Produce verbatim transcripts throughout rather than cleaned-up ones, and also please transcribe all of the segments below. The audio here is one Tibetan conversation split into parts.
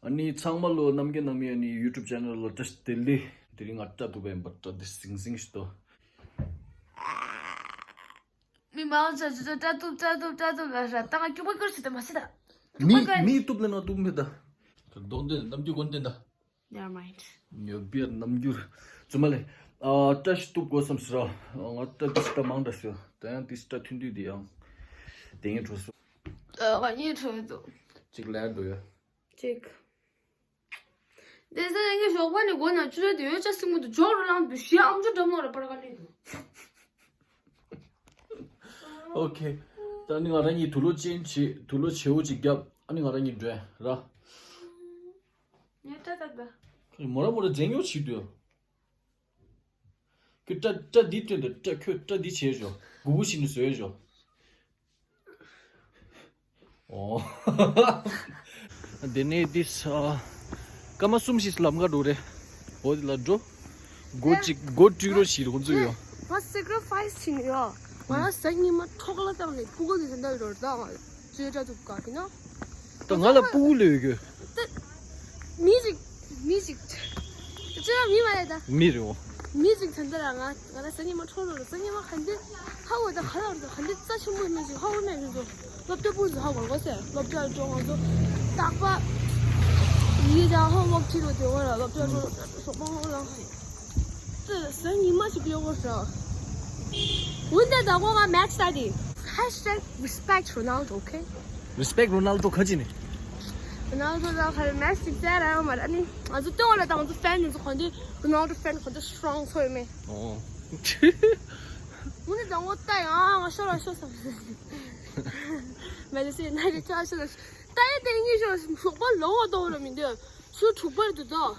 ཨ་ནི་ཚང་མ་ལོ་ནམ་རྒྱུན་ནམ་ཡིན་ཨ་ནི་YouTube channel ལོ་བཀྲ་ཤིས་བདེ་ལེགས། དེ་རིང་ང་སྐྲ་གཏུབ་པ་ཡིན་པ། སྐྲ་འདི་ཟིང་ཟིང་ཞིག་འདུག་མི་མང་ཆ་ཆ་སྐྲ་གཏུབ་སྐྲ་གཏུབ་སྐྲ་གཏུབ་ལ་ར་ཏང་ཀྱུ་མ་ཀུར་སི་ཏེ་མ་སི་ད། མི་མི་གཏུབ་ལ་ན་གཏུབ་མི་ད། དོན་དེ་ནམ་རྒྱུན་དགོན་དེ་ད། Never mind. ཉོ་བིར་རྣམ་འགྱུར། ཙུ་མ་ལེ། ཨ་སྐྲ་ཞིག་གཏུབ་དགོས་བསམ་ཟེར་ར། ང་སྐྲ་ཏིས་སྐྲ་མང་འདྲ་ཟེར། ད་ཡང་ཏིས་སྐྲ་ཐུང་དུས་དེ་ཡང་དེ་ངས་འཕྲོ་སོ། ཨ་ང་གཉིས་འཕྲོ་འདུག་གཅིག་ལན་འགྲོ་ཡོད། གཅིག་དེ་ས་ཡང་གི་ཞོགས་པ་ནས་སྒོ་ནང་ཆུ་ར་དེ་ཡོད་ཅག་སྲིང་མོ་དུ་ཇོག་རུ་ལངས་དུ་ཞི་ཨམ་ཅོ་འགྲམ་ལོག་ར་པར་ག་ལེ་འདུག་ཨོ་ཁེ། ད་ནི་ང་རང་གཉིས་དུག་ལོག་ཅན་བྱེད། དུག་ལོག་བྱེའུ་ཅིག་བརྒྱབ། ཨ་ནི་ང་རང་གཉིས་འགྲོ་ཡ་ར། ངས་སྐྲ་བཏབ་པ། མོ་ར་མོ་ར་རྫས་ཉོ་བྱེད་དུས། ཁྱོད་སྐྲ་སྐྲ་འདི་སྟོན་དང་། སྐྲ་ཁྱོད་སྐྲ་འདི་བྱས་ཞོག་སྒུར་པོ་ཞིག་ནས་བཟོས་ཞོག་ཨོ། དེ་ནས་འདི་ས། སྐར་མ་གསུམ་ཞིག་ལམ་ཁ་འགྲོ་རེད། འོ་དེ་ལ་འགྲོ། སྒོ་གཅིག་སྒོ་བཀྲུས་རོགས་བྱེད་རོགས་ཚུགས་ཡོད། ང་sacrifice བྱེད་ནི་ཡོད། ང་རང་གཟའ་ཉི་མ་འཕྲོ་ཁ་ལ་བཏང་ནས་ཕྲུ་གུ་དེ་ད་ལྟ་ཡོད་རེད། ད་ང་ལ་ཅི་འདྲ་ཐུབ་ག་གི་ན། ད་ང་ལ་ཕྲུ་གུ་ལོས་ཡོད་གི། ད་མི་ཞིག་མི་ཞིག་ཅི་ར་མི་མ་རེད་ད། མི་རེད་འོ། མི་ཞིག་ད་ལྟ་ར་ང་ང་ལ་གཟའ་ཉི་མ་འཕྲོ་ལོ་ར། གཟའ་ཉི་མ་ག་འདི་ཧ་གོ་ད། ག་ལ་ར་ག་འདི་རྩ་ཆེན་པོ་མི་ཞིག་ཧ་གོ་མེད་མི་འདུག་སློབ་གྲྭ་ཕུགས་སུ་ཧ་གོ་གོ་ཟེར། སློབ་གྲྭ་ལ་འགྲོ། ང་ཚོ་རྟག་པ་ཡིད་ཀྱང་ཧོ་མོག་ཁྲིད་རོ་དེ་བ་ར། སློབ་གྲྭ་འགྲོ་ཞོགས་པ་ངོ་ལ་ཧ་ཡོད། ཙི་ཟ་ཉི་མ་ཞིག་ཡོད་གོ་ཟེར། འོན་ཏེ་ད་གོ་ང་match ད་དེ། Hashtag respect Ronaldo, okay? Respect Ronaldo ག་ཅི་ནི། Ronaldo ལ་ཁ་ལ་match ཅིག་བཙལ་ར་ཡོད་མ་ར། ཨ་ནི་ང་ཚོ་ལྟོས་ལ་དང་ང་ཚོ་fan ང་ཚོ་ག་འདི་Ronaldo fan ག་འདི་strong ཚོ་ཡོད་མེད། ཨོ། འོན་ཏེ་ད་གོ་ད་ཡང་ང་ཤོར་ར་ཤོར་བསམ། མེ་ལི་སི་ན་གི་ཅག་ཤོར་ར། ད་ཡིན་དེ་ངས་ཞོགས་ཞོགས་པ་ལོ་བ་ལྟོ་བ་ར་མི་འདུག་ཞོགས་དྲུག་པར་འདུག་ད།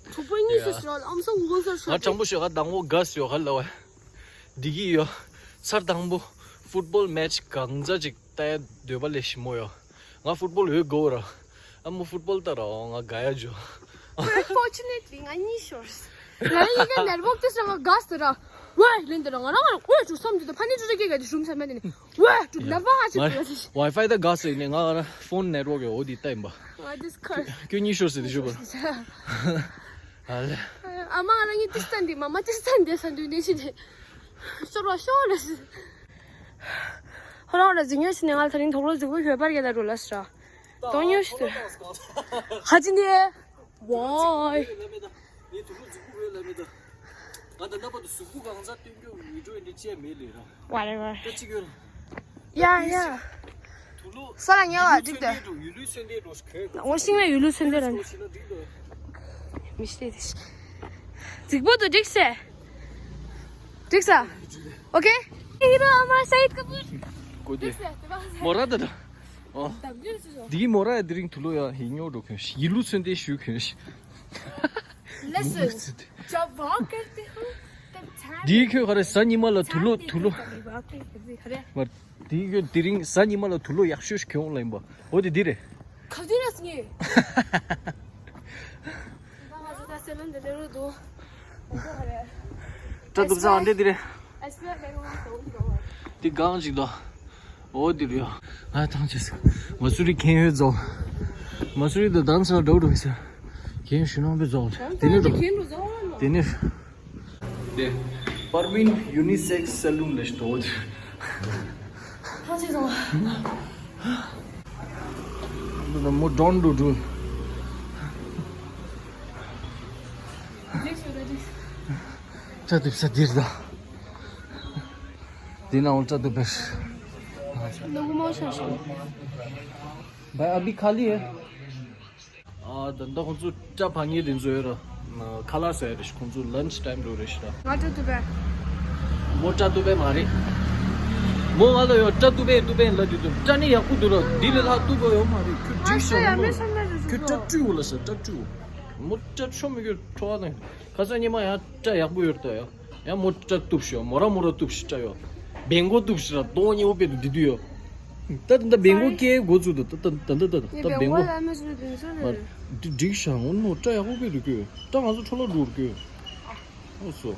དྲུག་པ་གཉིས་སུ་ཞོགས་ཨམ་སང་འུ་གོ་སར་ང་ཞོགས་དྲང་པོ་ཞོགས་ཁ་དང་པོ་ག་ཞོགས་ཁ་ལ་བ་འདི་གི་ཡོད། ཚར་དང་པོ་football match གང་ཚ་ཅིག་ལྟ་ཡ་འདོད་པ་ལས་ཞིམ་མོ་ཡོད། ང་football འོས་དགོས་ར། ཨ་མོ་football ལྟ་ར་ང་དགའ་ཡ་འཇོ། Unfortunately ང་གཉིས་ཤོར། ང་ཡི་གེ་network དེ་སང་ང་དགའ་སྟེ་ར། ཝའི་ལན་དེ་ར་ང་རང་ང་རང་ཨོ་ཅུ་བསམ་དུས་ད་ཕ་ནི་ཅུ་ཅུ་ཀེ་ག་དེ་ཞུམ་ས་མེད་དེ་ནི། ཝའི་ཅུ་ལ་བ་ཧ་ཅི་ང་ཅུ་ལ་ཅི། Wi-Fi ད་དགའ་སྟེ་ནི་ང་ང་རང་phone network ཡོད་འོ་དེ་ལྟ་ཡིན་པ། ང་དིས་ཁར། ཁྱོད་གཉིས་ཤོར་ཟེར་དེ་ཞུ་བ། ཨ་ལེ། ཨ་མ་ང་རང་གཉིས་ཏིས་ཏན་དེ་མ་མ་ཏིས་ཏན་དེ་ས་འདུས་ནས་ཤི་དེ། ཤོར་བ་ཤོར་ལ་སི། ཧོ་རང་ར་ཟིག་ཉོས་ནས་ང་ལ་ད་རིང་དོག་ལོ་ཟིག་པོ་ཞོད་པར་གྱི་ལ་རུ་ལ་སི་ར། དོག་ཉོས་ཤི་དེ། ཧ་ཅི་ནི། ཝའི། Whatever. ཡ་ཡ། ས་ལ་ཉལ་བ་འགྲིག་ཏེ། འོ་ཤིང་བའི་ཡུལ་ལུས་ཚོན་ལྡན་འགྲོ་ཤི་ཁོས། མི་ཤེས་དེ་ཤི། རྫིག་པོ་དུ་འགྲིག་སེ། འགྲིག་ས། ཨོ་ཀེ། ཧི་རོ་ཨ་མ་སའིད་ཀ་པུར། ཀོ་དེ། མོ་ར་ད་ད། ཨོ། འདི་གི་མོ་ར་ཡ་དེ་རིང་དུ་ལོ་ཡ་ཧི་ཉོ་འགྲོ་ཁོས་ཤི། ཡུལ་ལུས་ཚོན་ལྡན་ཞུ་ཁོས་ཤི། Listen, जब वहाँ करते हो, तब ध्यान འདིའི་ཁྱོད་ག་རེ་གཟའ་ཉི་མ་ལ་དུ་ལོ་དུ་ལོ། ཁ་རེ། མར། འདིའི་ཁྱོད་དེ་རིང་གཟའ་ཉི་མ་ལ་དུ་ལོ་ཡག་ཤོས་ཤིག་གྱོང་ལ་ཡིན་པ། འོ་དེ་འདི་རེད། ག་དུས་རེད་ངས། ང་ཚོ་ད་སེ་ལོན་དེ་ལེ་རུ་འདུག་སྐྲ་གཏུབ་ས་འདི་འདི་རེད། འདི་གང་ཞིག་དང་། འོ་འདི་རེད། ང་ཐང་ཆད་སོང་། མ་སུ་རི་ཁེན་ཡོད་ཛོ། མ་སུ་རི་དང་དང་ས་འགྲོ་འགྲོ་ཡོད་ས། ཁེན་ཞུ་ནང་པའི་ཛོ། དེ་ནས་འགྲོ། དེ་ནས། དེ། པར་ཝིན་ཡུ་ནི་སེག་སེ་ལུན་ལས་ཤི་དོ། ཐང་ཆད་སོང་། འདི་ད་མོ་ཌོན་ཌུ་ཌུ། སྐྲ་གཏུབ་ས་འདིར་ད། འདི་ན་འོང་སྐྲ་གཏུབ་པས། ནུ་མོ་ཤ་ཤ། भाई अभी खाली है। ཨ་ད་ད་ཁོང་ཚོ་སྐྲ་ཕར་ཉལ་དེ་ཚོ་ཡོད་ར། ཁ་ལག་ཟ་ཡ་རེད་ཤི། ཁོང་ཚོ་lunch time འགྲོ་རེད་ཤི་ར། ང་སྐྲ་གཏུབ་པས། མོ་སྐྲ་གཏུབ་པས་མ་རེད། མོ་ང་ལ་ཡོད་སྐྲ་གཏུབ་པས་གཏུབ་པས་ལབ་དུས་སྐྲ་ནི་ཡག་པོ་འདུག་ར། འདི་ལས་ལྷག་གཏུབ་པ་ཡོད་མ་རེད། ཁྱོད་འགྲིག་ཤག་ཡ་མོ། མེད་ཤ་མེད་རེད། ཁྱོད་སྐྲ་བཀྲུས་འོ་ལ་ས། སྐྲ་བཀྲུས་འོ། མོ་སྐྲ་ཆོ་མི་དགོས་ཁྲོ་བ་དང་། ཁ་སང་ཉི་མ་ཡང་སྐྲ་ཡག་པོ་ཡོད་ད་ཡ། ཡང་མོ་སྐྲ་གཏུབས་ཤོག་མོ་ར་མོ་ར་གཏུབས་ཤིག་སྐྲ་ཡོད། བེང་གོ་གཏུབས་ཤིག་ར་དོ་ཉི་འོ་པེ་དུ་དི་དུ་ཡོད། ད་ད་ད་བེང་གོ་སྐྱེ་འགོ་ཚུགས་འདུག་ད་ད་ད་ད་ད་ད་བེང་གོ། ལ་མེ་ཚུལ་དུ་ཚུལ་མ་རེད། འགྲིག་ཤག་འོ་ནོ་སྐྲ་ཡག་པོ་པེ་དུ་གོ། སྐྲ་ང་ཚོ་འཕྲོ་ལ་འགྲོ་གོ། འོ་སོ།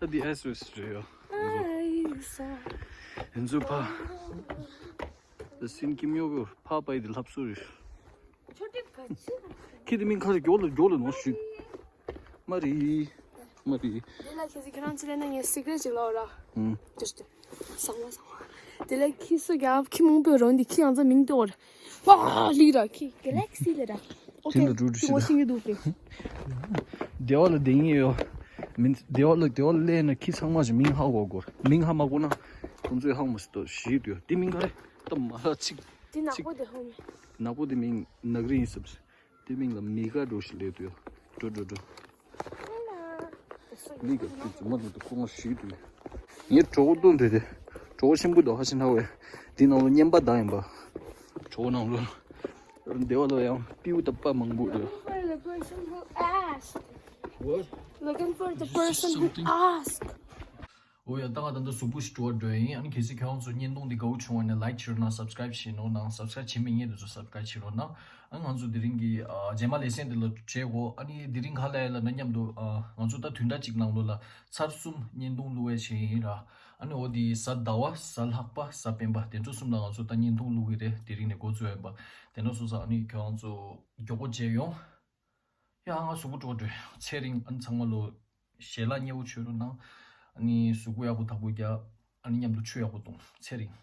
ད་འདི་ཨེ་སི་རེད་ཡ། ཨེ་ས། ཡིན་ཚུལ་ཕ། ད་སིན་ཀིམ་ཡོ་གོ་ཕ་པའི་འདི་ལྷབ་སུ་རེད། ཆོ་ཏི་ག་ཅི། ཁྱི་དེ་མིང་ཁ་རེ་མགྱོགས་ལ་མགྱོགས་ལ་ནོར་ཞུ། མ་རེད། མ་རེད། དེ་ལ་ཁྱེད་ཀྱི་ཁྱེད་རང་ཚོ་ལ་ན་ངས་སི་ཀྲེ་ཊི་ཅིག་ལོག་ར། ཧུམ། ཏུ་ཏུ། སང་བ་སང་བ། དེ་ལ་ཁྱི་སུ་རྒྱབ་ཁྱི་མང་པོ་རོ་འདི་ཁྱི་ཡང་ཚ་མིང་ཏོ་ར། ཝ་ལི་ར་ཁྱི་གེ་ལེག་སི་ལི་ར། ཨོ་ཁེ། དེ་ལ་འགྲོ་འགྲོ་ཁྱི་ངོ་ཤེས་ཀྱི་འདུག་པས། སྡེ་བ་ལ་བསྡད་ངེས་ཡོད། མིན་སྡེ་བ་ལ་སྡེ་བ་ལ་སླེབས་ན་ཁྱི་ཚང་མ་ཞིག་མིང་ཧ་གོ་དགོས། མིང་ཧ་མ་གོ་ན་ཁོང་ཚོས་ཧ་མ་སི་ཏོ་ཞིག་འདུག་དེ་མིང་ག་རེ་ད་མ་ལ་ཅིག་དེ་ནག་པོ་དེ་ཧོ་མི། ནག་པོ་དེ་མིང་ནག་རི་ཡིན་སབ། དེ་མིང་ལ་མི་ག་འགྲོ་ཞིག་སླེབས་འདུག་འགྲོ་འགྲོ་འགྲོ། མི་ག་ཁྱི་ཚང་མ་འདུག་ཁོང་ཞིག་འདུག་ངས་གྲོགས་པོ་བཏོན་དེ་དེ། གྲོགས་པོ་ཆེན་པོ་འདུག་ཧ་ཅང་ཧ་བས། དེ་ནང་ལོ་བརྙན་པ་བདག་ཡིན་པ། གྲོགས་པོ་ནང་ལོ། སྡེ་བ་ལ་ཡང་སྤྲེའུ་དང་པ་མང་པོ་ཡོད། Looking for the person who asked. What? Looking for the person who asked. འོ་ཡ། ད་ང་ད་ལྟ་གཟུགས་པོ་ཞིག་བཀྲུ་བར་འགྲོ་ཡ་ཡིན། ཨ་ནི་གལ་སྲིད་ཁྱེད་རང་ཚོ་བརྙན་ཐུང་འདི་དགའ་བོ་བྱུང་བ་ན་ལའིཀ་བྱེད་རོགས་གནང་། སབ་སི་ཀ་རེབ་བྱེད་རོགས་གནང་། སབ་སི་ཀ་རེབ་བྱེད་མེད་མཁན་དེ་ཚོ་སབ་སི་ཀ་རེབ་བྱེད་རོགས་གནང་། ཨ་ནི་ང་ཚོ་དེ་རིང་གི་ཨ་རྗེས་མ་ལེ་ཚན་དེ་ལ་བྱེད་དགོས། ཨ་ནི་དེ་རིང་ག་ལ་ཡ་ལ་ན་མཉམ་དུ་ཨ་ང་ཚོ་ད་བདུན་ཕྲག་གཅིག་ནང་ལོགས་ལ་ཚར་གསུམ་བརྙན་ཐུང་བླུག་ཡ་བྱེད་ཡིན་ར། ཨ་ནི་འོ་དེ་གཟའ་ཟླ་བ། གཟའ་ལྷག་པ། གཟའ་སྤེན་པ། དེ་ཚོ་གསུམ་ལ་ང་ཚོ་ད་བརྙན་ཐུང་བླུག་གི་རེད། དེ་རིང་ནས་འགོ་བཙུགས་ཡིན་པ། དེ་འདྲ་སོང་ཙང་ཨ་ནི་ཁྱེད་རང་ཚོ་མགྱོགས་པོ་མཇལ་ཡོང་། ཡ། ང་གཟུགས་པོ་བཀྲུ་བར་འགྲོ་ཡ། ཚེ་རིང་། ཨ་ནི་ཚང་མ་ལོ་ཞལ་ལག་མཉེས་པོ་མཆོད་རོགས་གནང་། ཨ་ནི་གཟུགས་པོ་ཡག་པོ་དག་པོ་རྒྱག་ཨ་ནི་མཉམ་དུ་ཆུ་ཡག་པོ་བཏུང་། ཚེ་རིང་།